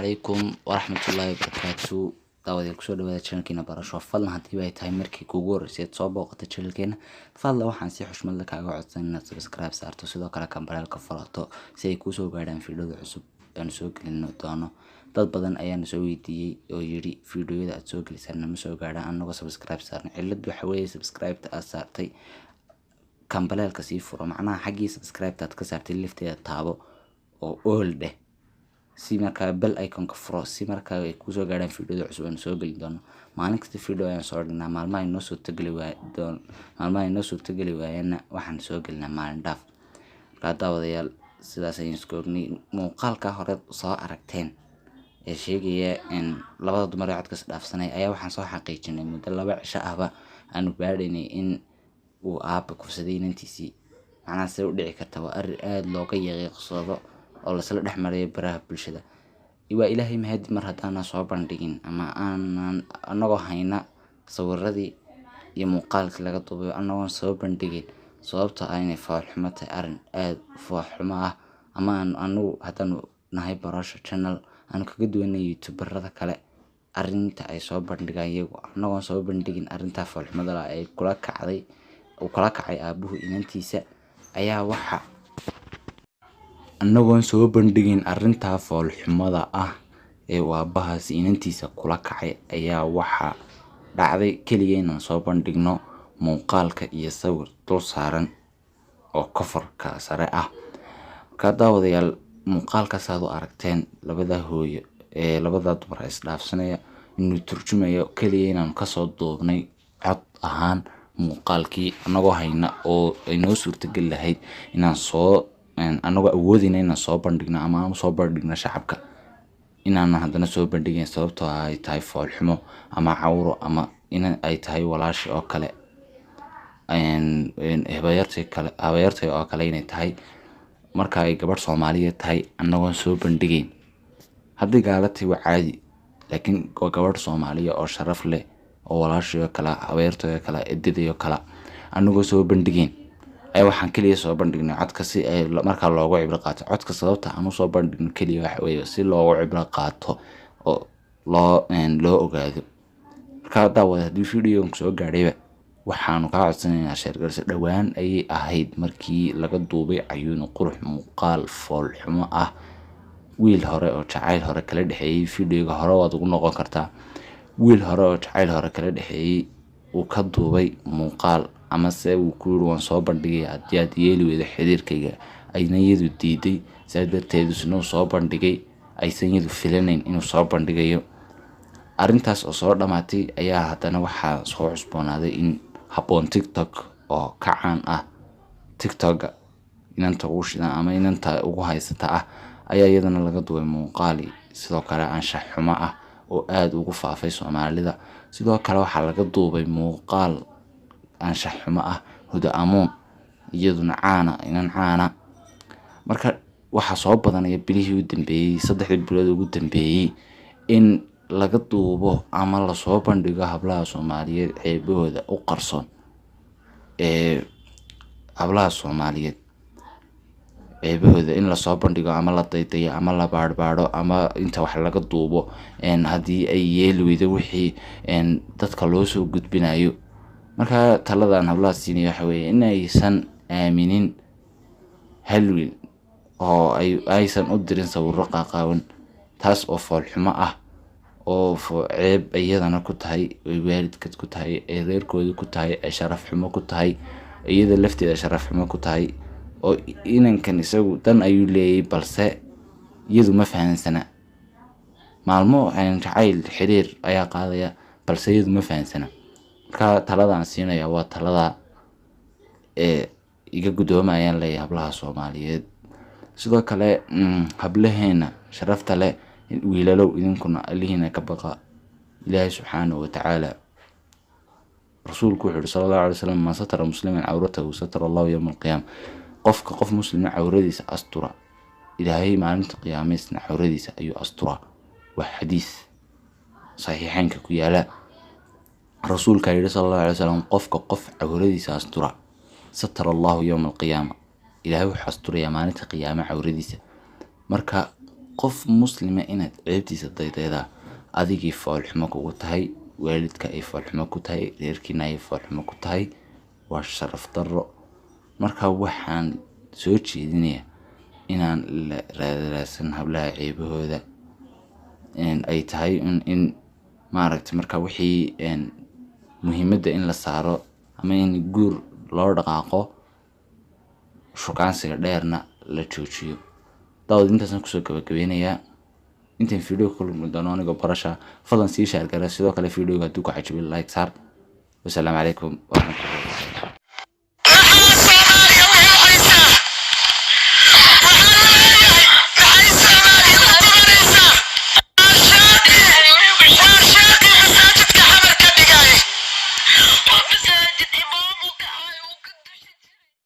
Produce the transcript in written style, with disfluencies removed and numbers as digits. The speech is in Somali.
Calaykum waraxmatullaahi wabarakaatu. Daawadayaal, kusoo dhawaada channelkeena Barasho. Fadlan, haddii ay tahay markii kuugu horreysay aad soo booqatay channelkeena, fadlan waxaan si xushmad leh kaaga codsan inaad subscribe saarto, sidoo kale gambaleelka furato si ay kuusoo gaadhaan fiidiyowada cusub aan soo gelin doono. Dad badan ayaana soo weydiiyey oo yidhi fiidiyowyada aad soo gelisaan nama soo gaadhaan anagoo subscribe saarnay. Ciladu waxa weeye, subscribe-ta aad saartay gambaleelka sii furo, macnaha xaggii subscribe-ta aad ka saartay lafteeda taabo oo all dheh, si markaa bell icon-ka furo, si markaa ay kusoo gaadhaan fiidiyoda cusub aan soo gelin doono. Maalin kasta video ayaan soo dhignaa. Maalmaha ay noo suurtageli waayeenna waxaan soo gelinaa maalin dhaaf. Markaa daawadayaal, sidaas ayaan isku ognay. Muuqaalka hore soo aragteen ee sheegaya in labada dumar ee codka is dhaafsanay ayaa waxaan soo xaqiijinay muddo 2 cisho ahba aanu baadhaynay in uu aabba kufsaday inantiisii. Macnaha, see u dhici karta? Waa arrin aada looga yaqiiqsado oo lasla dhex marayo baraha bulshada. Waa Ilaahay mahadi mar haddaanan soo bandhigin ama aanan anagoo hayna sawiradii iyo muuqaalkii laga duubayo anagoon soo bandhigin, sababtoo ah inay foolxumo tahay, arrin aada foolxumo ah, ama aan anagu haddaanu nahay Barasho Channel aanu kaga duwanay youtuberada kale arrinta ay soo bandhigaan iyagu. Anagoon soo bandhigin arrintaa foolxumada lah ay kula kacday, uu kula kacay aabuhu inantiisa, ayaa waxa anagoon soo bandhigin arrintaa foolxumada ah ee uu aabbahaasi inantiisa kula kacay ayaa waxaa dhacday keliya inaan soo bandhigno muuqaalka iyo sawir dul saaran oo kofarka sare ah. Markaa daawadayaal, muuqaalkaas aad u aragteen labada hooyo ee labada dumar isdhaafsanaya inuu turjumayo, keliya inaanu kasoo duubnay cod ahaan muuqaalkii anagoo hayna oo ay noo suurtageli lahayd inaan soo anagoo awoodayna inaan soo bandhigno ama aan usoo bandhigno shacabka, inaanan haddana soo bandhigayn, sababtoo ah ay tahay foolxumo ama cawro ama in ay tahay walaashi oo kale, habaryartay kale, habaryartay oo kale inay tahay. Marka ay gabadh Soomaaliyeed tahay annagoon soo bandhigayn. Haddii gaalo tahay waa caadi, laakiin waa gabadh Soomaaliya oo sharaf leh oo walaashii oo kale, habaryartay oo kale, eedaday oo kale, annagoo soo bandhigayn ayaa waxaan keliya soo bandhignay codka si ay markaa loogu cibro qaato. Codka sababta aan usoo bandhigno keliya waxa weeye si loogu cibro qaato oo loo ogaado. Markaa daawada, haddii video soo gaadhayba, waxaanu kaa codsanaynaa share garayso. Dhowaan ayay ahayd markii laga duubay Cayuuni Qurux muuqaal foolxumo ah wiil hore oo jacayl hore kala dhexeeyey. Videoga hore waad ugu noqon kartaa. Wiil hore oo jacayl hore kala dhexeeyey uu ka duubay muuqaal, amase uu ku yiri waan soo bandhigaya haddii aad yeeli weydo xiriirkayga, ayna iyadu diiday. Sidaa darteed isna uu soo bandhigay, aysan iyadu filanayn inuu soo bandhigayo. Arrintaas oo soo dhamaatay ayaa haddana waxaa soo cusboonaaday in Habboon TikTok oo ka caan ah TikTok-ga, inanta ugu shidan ama inanta ugu haysata ah, ayaa iyadana laga duubay muuqaal sidoo kale anshax xumo ah oo aada ugu faafay Soomaalida. Sidoo kale waxaa laga duubay muuqaal anshax xumo ah Huda Amuun, iyaduna caana, inan caana. Marka waxaa soo badanaya bilihii u dambeeyey, 3dii bilood ugu dambeeyey, in laga duubo ama lasoo bandhigo hablaha Soomaaliyeed ceebahooda u qarsoon, ee hablaha Soomaaliyeed ceebahooda in lasoo bandhigo ama la daydayo ama la baadhbaadho ama inta wax laga duubo, haddii ay yeeli weydo wixii dadka loo soo gudbinayo. Marka taladan hablaha siinaya waxa weeye in aysan aaminin hal wiil oo aysan u dirin sawirro qaaqaawan, taas oo foolxumo ah oo ceeb iyadana ku tahay, ay waalidkeed ku tahay, ay reerkooda ku tahay, ay sharaf xumo ku tahay, iyada lafteeda sharaf xumo ku tahay. Oo inankan isagu dan ayuu leeyay, balse iyadu ma fahansana. Maalmo jacayl xiriir ayaa qaadaya, balse iyadu ma fahansana. Marka talada aan siinaya waa talada ee iga guddoomayaan leeyahay hablaha Soomaaliyeed. Sidoo kale hablaheena sharafta leh, wiilalow, idinkuna Allihiina ka baqa, Ilaahay subxaanahu watacaala. Rasuulku wuxuu yihi sala Allahu alay wasalam: "Man satara musliman cawratahu satara Allahu yowma alqiyaama." Qofka qof muslima cawradiisa astura, Ilaahay maalinta qiyaamaysna cawradiisa ayuu asturaa. Waa xadiis saxiixeynka ku yaala. Rasuulkaa yihi sala Allahu alay wasalam: qofka qof cawradiisa astura, satara Allahu yowma alqiyaama, Ilaahay wuxuu asturayaa maalinta qiyaame cawradiisa. Marka Qof muslima inaad ceebtiisa daydaydaa adigii foolxumo kugu tahay, waalidka ay foolxumo ku tahay, reerkiina ay foolxumo ku tahay, waa sharaf darro. Marka waxaan soo jeedinayaa inaan la raadraadsan hablaha ceebahooda, ay tahay in maaragtay marka wixii muhiimadda in la saaro ama in guur loo dhaqaaqo, shukaansiga dheerna la joojiyo. Daawad, intaasaan kusoo gabagabeynayaa. Intaan video ku kulmi doono anigoo barasha, fadlan sii share gara. Sidoo kale videoga hadduu ku cajabin, like saar. Wasalaamu calaykum waraxmatullahi wabarakatu.